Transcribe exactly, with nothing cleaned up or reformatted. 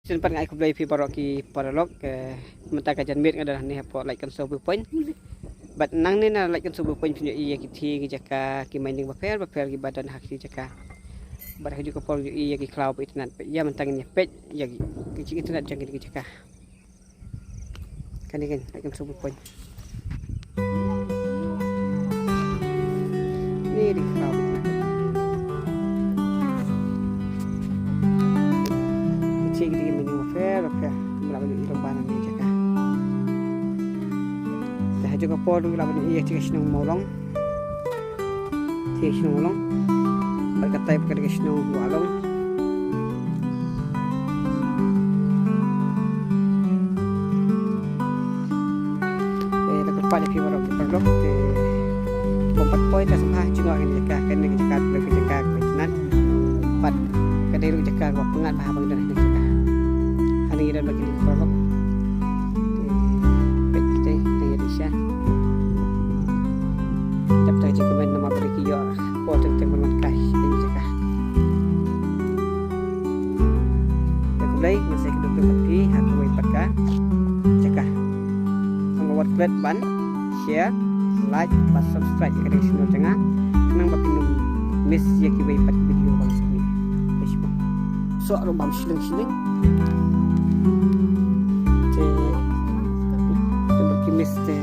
Shisien pat nga ai khublei ïa phi baroh ki paralok, eh, mynta ka janmiet nga don hangne hapoh Laitkynsew View Point. Bad nangne na Laitkynsew View Point phin ïohi ïa ki thie ki jaka, ki mining bapher bapher kiba don ha ki jaka. Bad ha kajuh ka por ïohi ïa ki khlaw ba itynnad. Bad ïa mynta ngin ïa peit ïa ki, ki jingïatynnad jong kine ki jaka. Kane kan, Laitkynsew View Point. Ni di khlaw. Ki thie ki mining bapher bapher. Ngi lah ban ïohi lyngba na kane ka jaka. Te ha kajuh ka por ngi lah ban ïohi ïa ka shnong Mawlong. Te shnong Mawlong. Bad katai pat ka dei ka shnong Wahlong. Te la kyrpad ïa phi baroh ki paralok, te bym pat poi, te sngewbha jngoh ïa kane ka jaka, kane ka jaka ka dei ka jaka kaba itynnad. Bad ka dei ruh ka jaka kaba pyngngad bha ban don ha kane ka jaka. Hangne ngi don bad kine ki paralok. Te peit kita, te ïa dei sha. Dap ta jingkmen namar ba ki ïoh por teng teng ban wan kai sha kane ka jaka. Ïa khublei, ngin sa ïakynduh pat ha kawei pat ka jaka. Tang ba wat klet ban share, like bad subscribe ïa kane ka channel jong nga. Khnang ba phin ym miss ïa kiwei pat ki video ba ngan shim. Soh ruh bam shilling shilling. Te, te ba ki miss te.